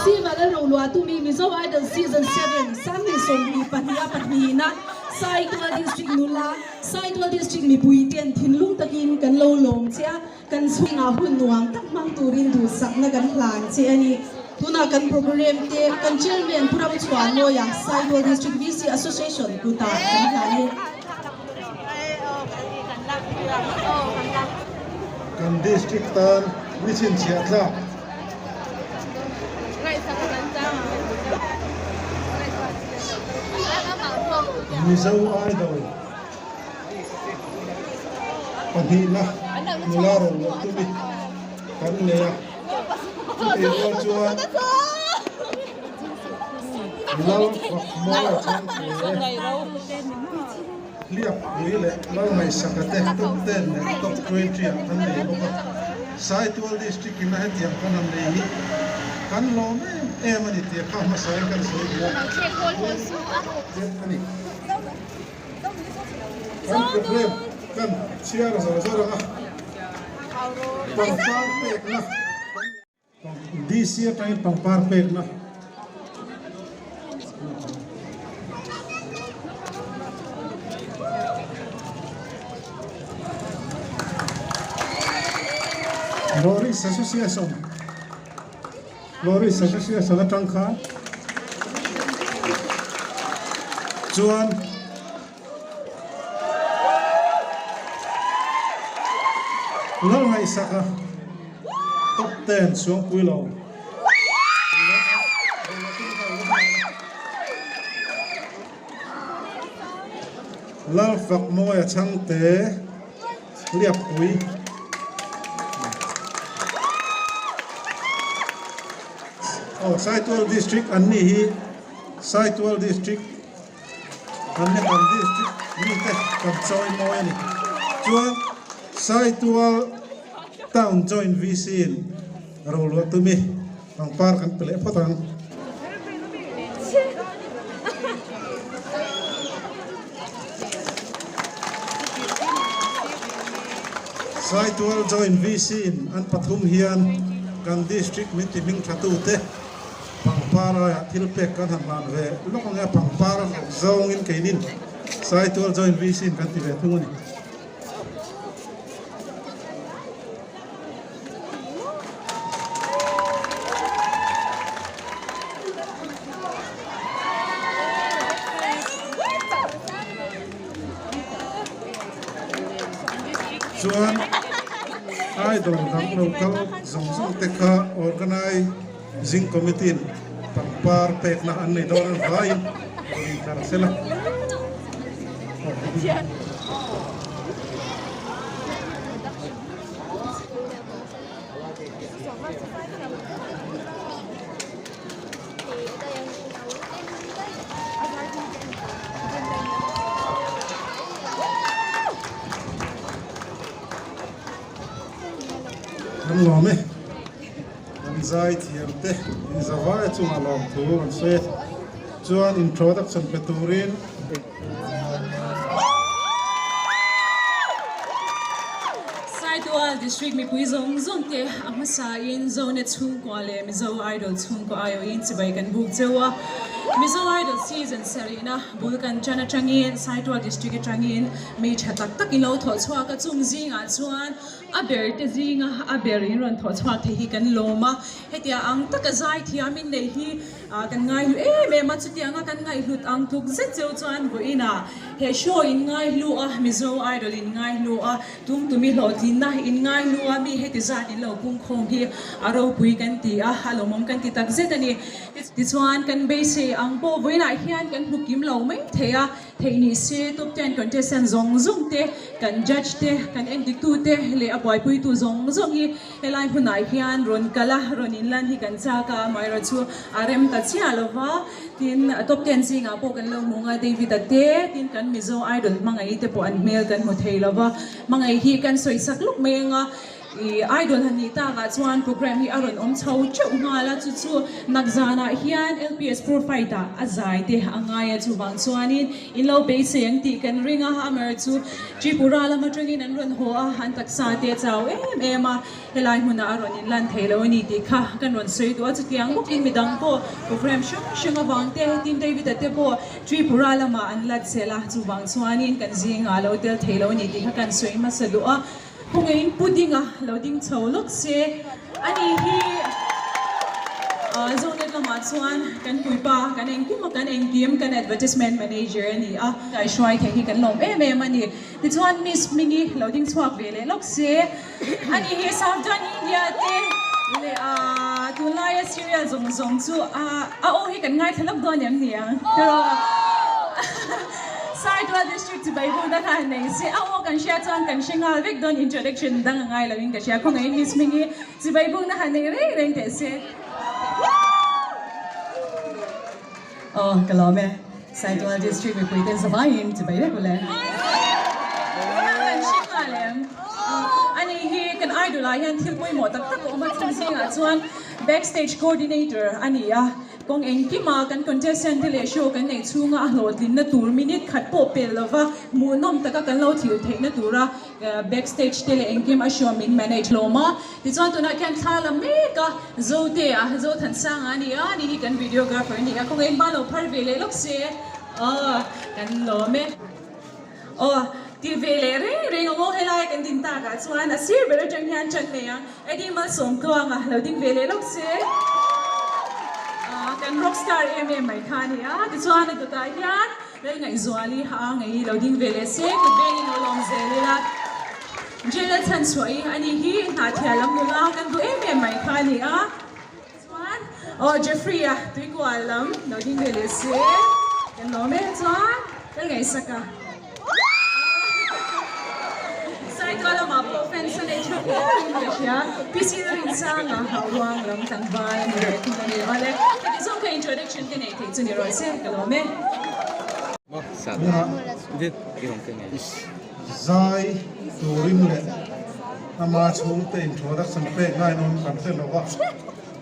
Siva Lalrohlua tumi Mizo Idol Season 7 2022 a pahnihna Saitual District nula Saitual District mipui ten thinlung takin kan lo lawm che a, kan chhungah hun nuam tak hmang turin duhsakna kan hlan che a ni. Tunah kan programme te kan Chairman Pu Ramchhuanmawia Saitual District VC Association kutah kan hlan e. Kan District tan mi chhinchhiah tlak. Mizo Idol pahnihna nula rawn luah tumi kan nei a, chutih rual chuan Lalfakmawia chhangte Hliappui leh Lalngaihsaka te top 10 leh top 20 ah kan nei bawk a, Saitual District in a hetiang kan han nei hi kan lawm em em a ni tih kha hmasa in kan sawi duh a a ni. Kan programme kan chhiar zawr zawr ang a, pangpar pekna. DC atangin pangpar pekna. Loris Association Loris Association atang khan chuan Lal ngaihsaka top 10 Suangpui lo. Lal Fakmawia Chhangte Hliappui. Aw Saitual District an nih hi Saitual District Kan ni kan district mite kan chawi mawi a ni. Chuan Saitual Town Joint VC in roluah tumi pangpar kan pe leh phawt ang. Saitual Joint VC in an pathum hian kan district min ti hming tha tute Pangpar aiah thil pek kan han hlan ve lawk ang e, pangpar zawngin keinin Saitual Joint VC in kan ti ve thung a ni. Chuan idol dang lo kal zawng zawng te kha organize Zing committee in pangpar pekna an nei dawn an vaiin rawn intlar sela. Kan lawm e. Kan zai thiam te in zavai chungah lawm thu an sawi a. Chuan introduction pe turin. Saitual District mipui zawng zawng te a hmasain Zone chhungkua leh Mizo Idol chhungkua aiawhin chibai kan buk cheu a. Mizo Idol season sarihna bul kan tan atangin Saitual District atangin mi tha tak tak in lo thawh chhuak a, chung zingah chuan a ber te zinga a ber in rawn thawh chhuak thei hi kan lawm a. Hetia ang taka zai thiam in neih hi Kan ngaihlu em em a, chutianga kan ngaihhlut ang tluk zet cheu chuan vawiinah he show in ngaihlu a, Mizo Idol in ngaihlu a, tum tumi hlawhtlinna in ngaihlu a, mi heti zat in lo pungkhawm hi a ropui kan ti a, a lawmawm kan ti tak zet a ni. Tichuan kan beisei ang pawh vawiinah hian kan hmu kim lo mai thei a, Theih ni se top ten contestant zawng zawng te, kan judge te, kan entiktu te leh a buaipuitu zawng zawng hi helai hunah hian rawn kal a, rawn inlan hi kan chak a, amaherawh chu a rem ta chiah lo va, tin top ten zingah pawh kan lo hmu nga David-a te, tin kan Mizo idol hmangaih te pawh an hmel kan hmu thei lo va, hmangaih hi kan sawisak luk mai anga. I idol han nih takah chuan program hi a rawn awm chho teuh nghal a, chu chu nakzanah hian LPS Pro Fight ah a zai te a ngai a, chuvang chuanin in lo beisei ang tih kan ring a, Amar chu Tripura lam atangin an rawn haw a, an taksa te a chau em em a, helai hmunah a rawn inlan thei lo a ni tih kha kan rawn sawi duh a, chutiang bawkin midang pawh program hrang hrang avang te Team David-a te pawh Tripura lamah an la chelh a, chuvang chuanin kan zingah a lo tel thei lo a ni tih kha kan sawi hmasa duh a. Khawngaihin pudding a lo ding chho lawk se. Ani hi Zonet lamah chuan kan puipa, kan engkim a kan engkim, kan advertisement manager a ni a. Kai hruai theih hi kan lawm em em a ni. Tichuan Miss Hmingi lo ding chhuak ve leh lawk se. Ani hi Savdhan India te leh tunlaia serial zawng zawng chu a aw hi kan ngaithla lawk dawn em ni ang tiraw? Saitual District chu Baibuna kha han nei se, a aw kan hria chuan kan hre nghal vek dawn introduction dang a ngai loin ka hria, khawngaih Miss Hmingi chu Baibuna han nei reng reng teh se. Aw ka lawm e, Saitual District mipui ten zavaiin chibai vek ule. Kan hre nghal em? Ani hi kan idol ah hian thil pawimawh tak tak a awm a, chung zingah chuan backstage coordinator a ni a. Kawng engkima kan contestant te leh show kan neih chhunga a hlawhtlinna tur minute khat pawh pel lova hmuhnawm taka kan lo thil theihna tura backstage te leh engkim a show min manage hlawm a. Tichuan tunah khian thla la mek a, Zote a, Zothansanga a ni a, ani hi kan videographer a ni a, kawng engmah lo phar ve leh lawk se aw kan lawm e. Aw ti ve leh reng reng ang aw helai kan din takah chuan a sir ber atang hian ṭan nei ang Eddie Malsawmtluanga lo ding ve leh lawk se kan rock star em em mai kha a ni a tichuan a dawtah hian Lalngaihzuali ha ngei lo ding ve leh se kut vengin lo lawm zel ila Jail a chhan chhuah i ani hi hnahthial lam nula kan duh em em mai kha a ni a chuan aw Jeffrey a tuikual lam lo ding ve leh se kan lawm em chuan ka ngaihsak a Saitual lamah pawh fans a nei tha viau in ka hria PC Rinsanga Hauruang lam tlangval a ni leh thung a ni awle heti zawng kha introduction ka neih theih chu ni rawh se ka lawm e. Zai turin leh ama chhungte introduction pek ngainawm kan hre lo a,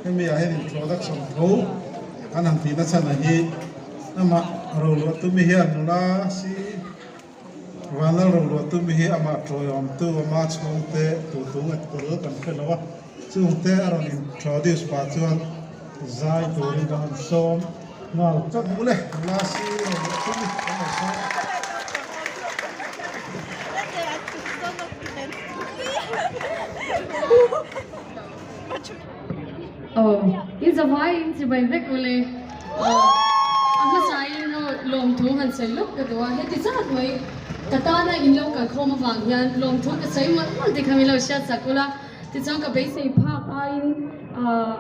hemi ah hian introduction tho an han tihna chhan a hi amah roluah tumi hian nula si Vanlal roluah tumi hi amah tawiawmtu ama chhungte tutu nge tel kan hre lo a, chungte a rawn introduce pah chuan zai turin kan han sawm nghal chawt mawle nula si roluah tumi kan han sawm. Aw, in zavai in chibai vek ule. Aw, a hmasa in aw lawmthu han sawi lawk ka duh a, heti zat mai ka tana in lo kalkhawm avang hian lawmthu ka sawi mawlh mawlh tih kha min lo hriat sak ula, tichuan ka beisei phak aiin ah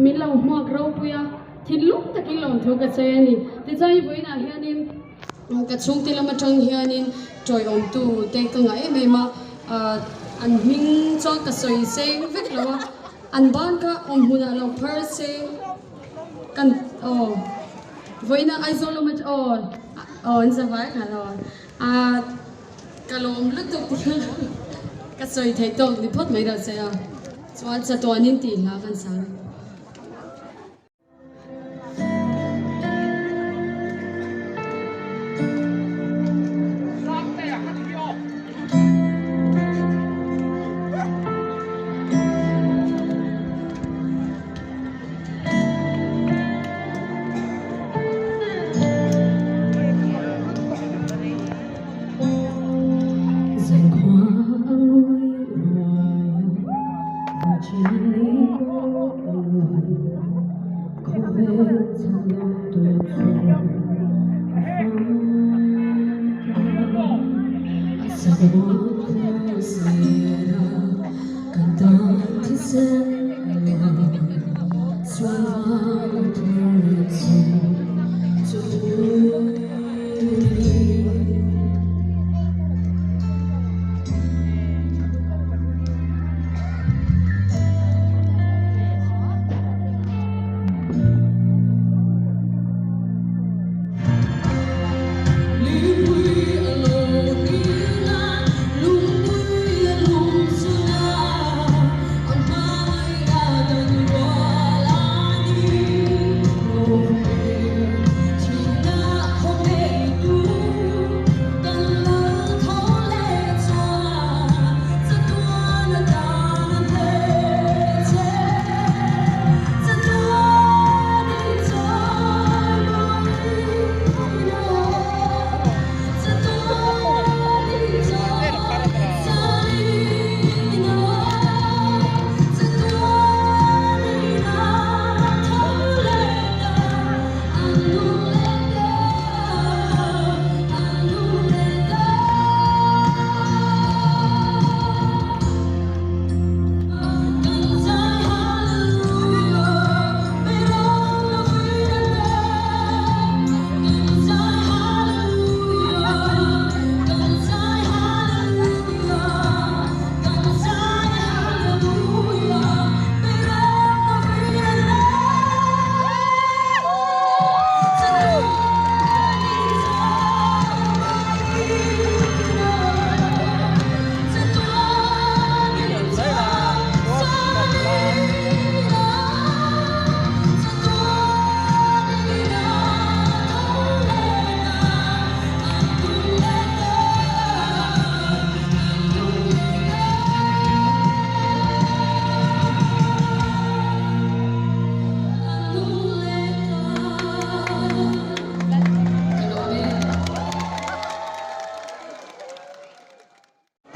min lo hmuak ropui a, thinlung takin lawmthu ka sawi a ni. Tichuan i vawiinah hianin Ka chhungte lam atang hianin tawiawmtu te ka ngah em em a, an hming chuan ka sawi seng vek lo a, an ban kha awm hmunah lo phar se kan aw vawiina Aizawl lam atang aw aw an zavai khan aw ah ka lawm lutuk ka sawi theih tawk ni phawt mai rawh se aw. Chuan chatuanin tih hla kan sa ang.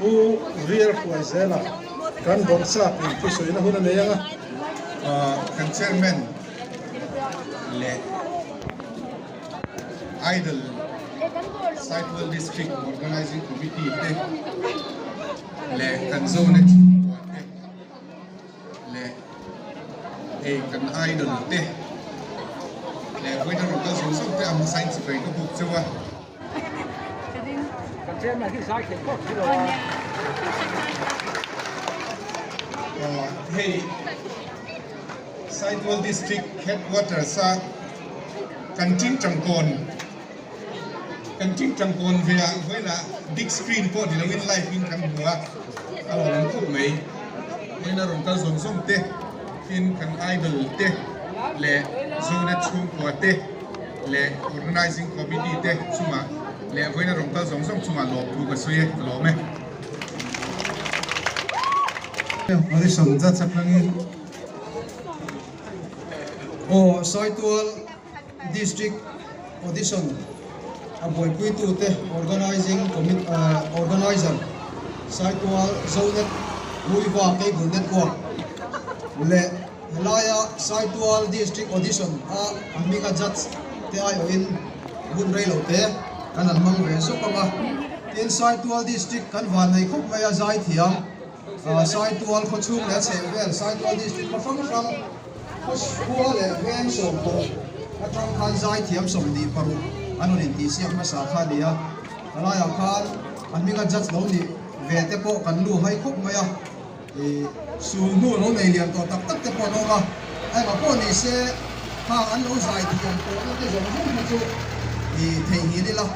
Pu Vir Huaizela kan bawrhsap in thusawiina hun a nei ang a. Kan Chairman leh Idol Saitual District Organising Committee te leh kan Zone chhungkua te leh hei kan Idol te leh vawiin a rawn kal zawng zawng te a hmasa in chibai ka buk chauh a. Hei Saitual District Headquarters a kan Tingtangkawn kan Tingtangkawn ve ah vawiinah big screen pawh ni loin live in kan hmu a, a lawmawm khawp mai. Vawiin a rawn kal zawng zawng te tin kan idol te leh Zonet chhungkua te. leh Organising Committee te chungah leh vawiina rawn kal zawng zawng chungah lawmthu ka sawi e, ka lawm e. Audition judge atangin. Aw Saitual District Audition a buaipuitute Organising Organiser Saitual Zonet Muiva Cable Network leh Helaia Saitual District Audition a a hminga Judge te aiawhin hun rei lo te kan han hmang ve zawk ang a. Tin, Saitual District kan van nei khawp mai a zaithiam Saitual khawchhung leh a chhehvel Saitual District khaw hrang hrang khua leh veng 16 atang khan zaithiam 26 an rawn intihsiak hmasa kha a ni a. Helaiah khan a hminga Judge lo nih ve te pawh kan lu hai khawp mai a. I sul hnu lo nei lian tawh tak tak te pawh an awm a, engah pawh ni se khang an lo zai thiam tawhna te zawng zawng kha chu i theihnghilh ila,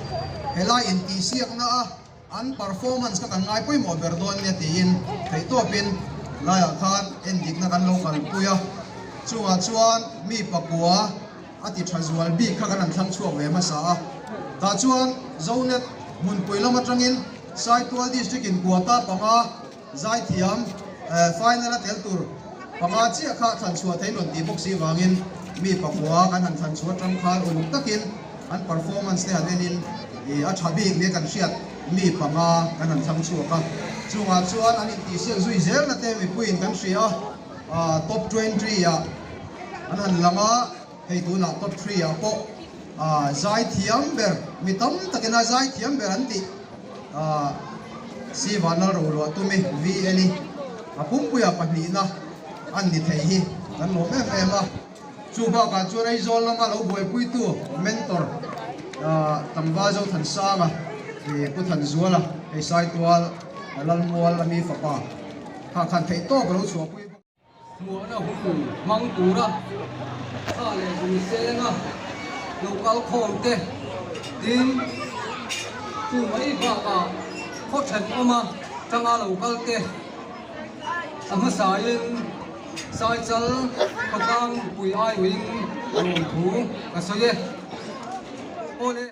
helai intihsiakna a an performance kha kan ngai pawimawh ber dawn nia tiin theihtawpin laiah khan endikna kan lo kalpui a, chungah chuan mi pakua a ti tha zual bik kha kan han thlang chhuak ve hmasa a. Tah chuan Zonet hmunpui lam atangin Saitual District in quota panga Zaithiam final a tel tur panga chiah kha thlan chhuah theih rawn tih bawk si vangin mi pakua kan han thlan chhuah atang khan uluk takin an performance te han enin a tha bik nia kan hriat mi panga kan han thlang chhuak a. Chungah chuan an intihsiak zui zelna te mipuiin kan hria a, top 20 ah an han lang a, hei tunah top 3 ah pawh zaithiam ber mi tam takin a zaithiam ber an tih. Si Vanlal Roluah Tumi, VL-i, a pumpuia pahnihna an ni thei hi kan lawm em em a. Chu bakah chuan Aizawl lama lo buaipuitu mentor Tlangval Zothansanga, Pu Thanzuala, hei Saitual Lalmual ami fapa kha khan theihtawp a lo chhuahpui bawk. Hmuahna hun hmang tura tha leh zung senga lo kal khawm te tin chu mai bakah khaw thenawma tanga lo kal te a hmasain Saichal khawtlang mipui aiawhin lawmthu ka sawi e. Awle.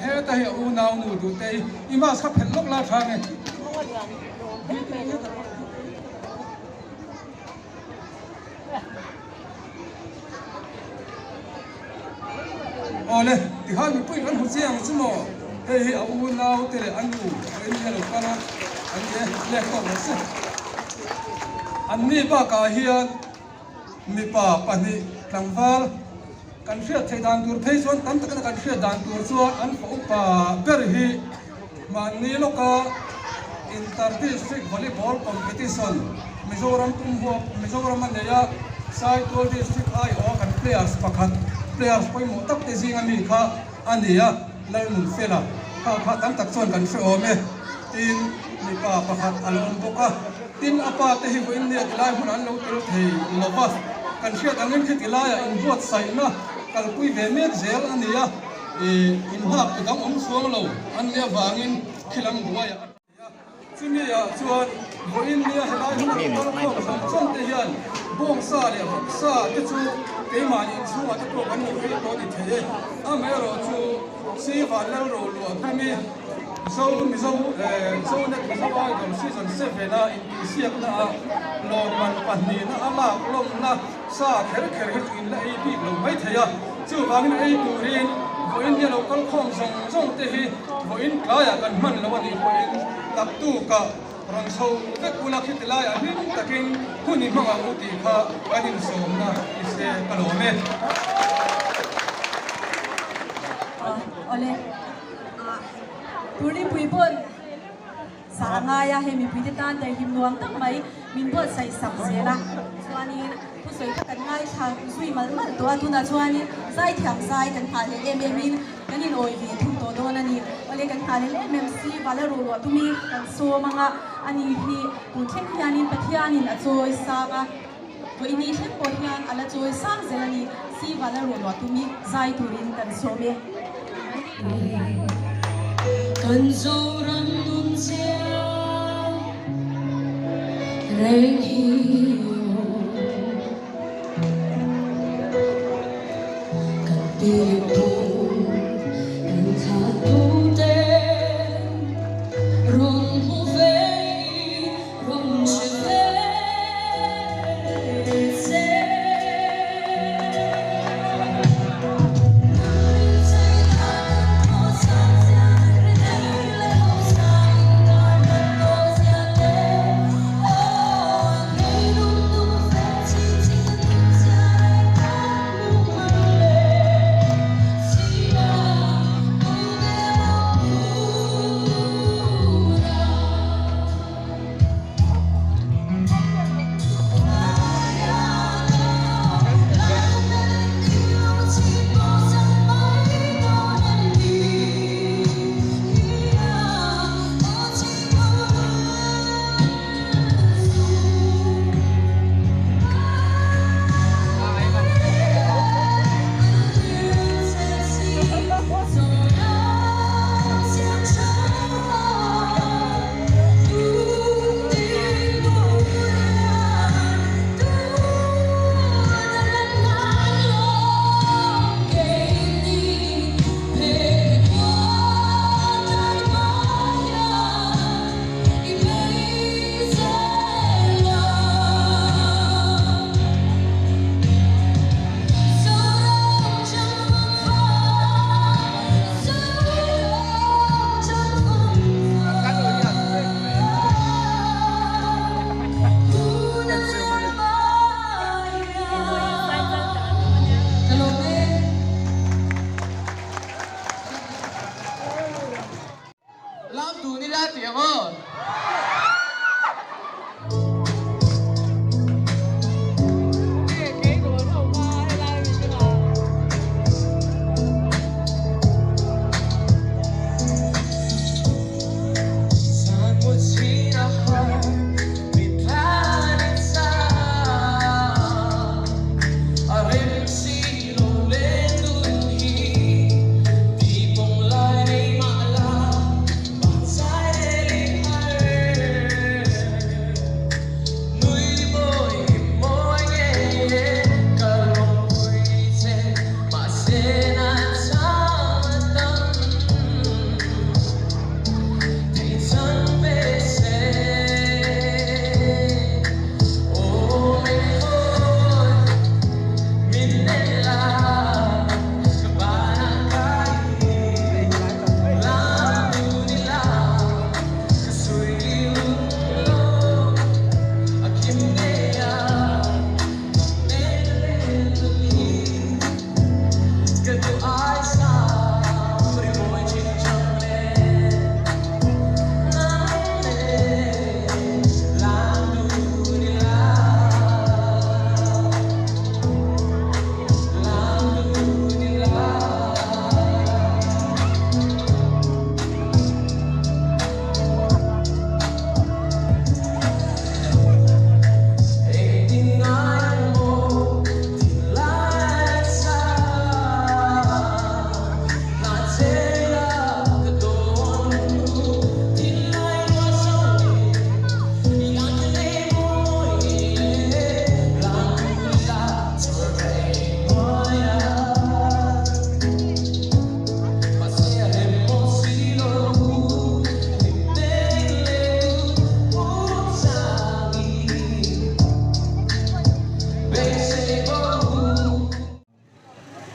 Heta hi a unau nu duh te hi i mask kha phelh lawk la tha nge. Awle tikhan mipui kan hmu chiang chu maw hei hi a unau te leh a nu in hi a lo kal a an ni e lek tawk lo se an ni bakah hian Mipa pahnih tlangval kan hriat theih dan tur phei chuan tam takina kan hriat dan tur chuan an fa upa ber hi mahni lawka Inter District Volleyball Competition Mizoram pumhuap Mizoram a nei a, Saitual District aiawha kan players pakhat players pawimawh tak te zinga mi kha a ni a, Lalnunfela kha kha tam tak chuan kan hre awm e tin mipa pakhat a lo awm bawk a. Tin, a pa te hi vawiin nia tilai hmunah an lo tel thei lo va, kan hriat angin khi tilaiah inbuatsaihna kalpui ve mek zel a ni a, inhak tu dang awm chuang lo an nih avangin khi lam buaiah a thei a. Chumi ah chuan vawiin nia helai hmuna lo kal khawm zawng zawng te hian bawngsa leh vawksa te chu keimahni inchhungah te pawh kan lo ei tawh ni thei e. Amaherawhchu Sivan Lalroluah Hlumi Zo Mizo Zonet Mizo Idol Season 7 a intihsiakna ah lawmman pahnihna a lak lawmna sa kher kher hi chu in la ei bik lo mai thei a, chuvangin ei turin vawiin nia lo kal khawm zawng zawng te hi vawiin tlaiah kan hman lo a nih pawhin taktukah rawn chho vek ula khiti laiah hlim takin hun i hmang ang u tih kha kan insawmna ni se ka lawm e. Awle. Turlipui pawn sa a ngai a, hei mipuite tan daih hlim nuam tak mai min buatsaih sak zel a, chuanin thusawi kha kan ngaithla zui malh malh tawh a, tunah chuanin zaithiam zai kan nghah leh em em in kan inawi ve thung tawh dawn a ni. Awle kan nghah leh em em si vala ruh ruah tumi kan sawm ang a, ani hi tun thleng hianin Pathianin a chawi sang a, vawiini thleng pawh hian a la chawi sang zel a ni, si vala ruh ruah tumi zai turin kan sawm e. Kan Zoram nun chiang reng hi aw. Kan pipu kan thlah tute rawn hmu ve in rawn hre ve che.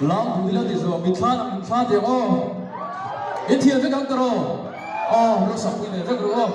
Lam duh ila ti zawng mitthla lang inthla teh ang aw. In thiam vek ang ta rawh. Aw lo sak pui ve vek rawh aw.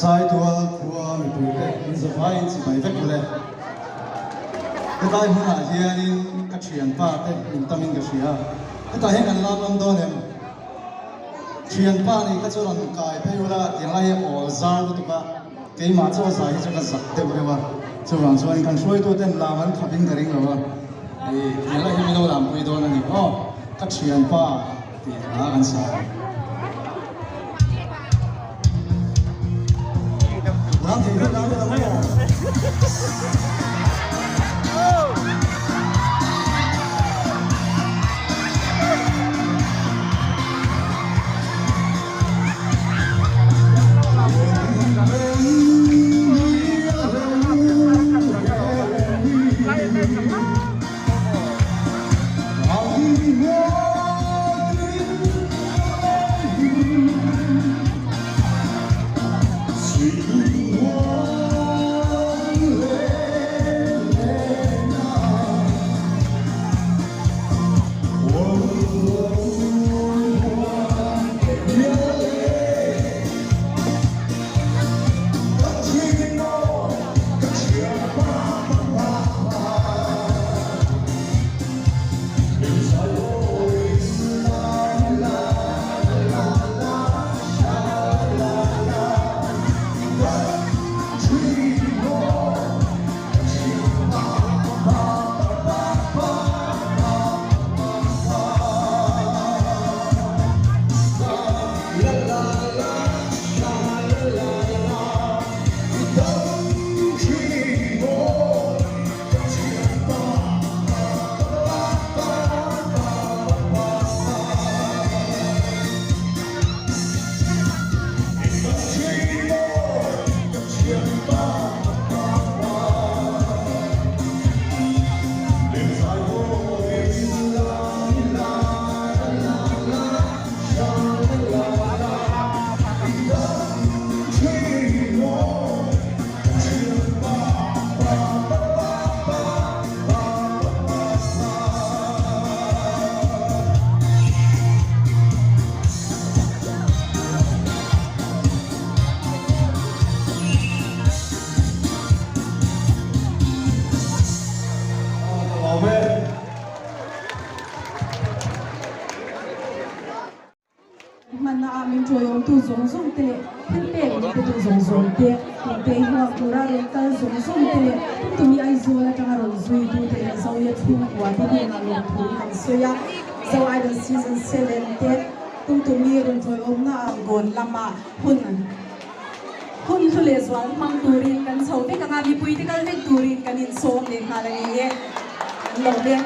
Saitual khua mipuite in zavaiin chibai vek ule. Hetlai hmunah hianin ka thianpa te min tamin ka hria. Hetah hian kan lam lam dawn em? Thianpa nih kha chu rawn kai phei ula ti lai a awl zar lutuk a, keimah chu a zai hi chu ka zak deuh deuh a, chuvang chuan kan hruaitu ten lam an khap in ka ring lo a, ih tiang lai hi min lo lam pui dawn a ni aw, ka thianpa tih hla kan sa. Lam thei vek ang lam aw. Hmanna ah min ṭawiawmtu zawng zawng te leh thil pek min petu zawng zawng te, tumte i huak tura rawn kal zawng zawng te leh tumtumi Aizawl aṭanga rawn zuitu te leh Zonet chhungkua te hnenah lawmthu kan sawi a. Zo Idol Season 7 te tumtumi rawn ṭawiawmna ah Gawn lamah hun hun hlu leh zual hmang turin kan chho vek ang a, mipuite kal vek turin kan insawm leh nghal a ni e. Kan lawm e.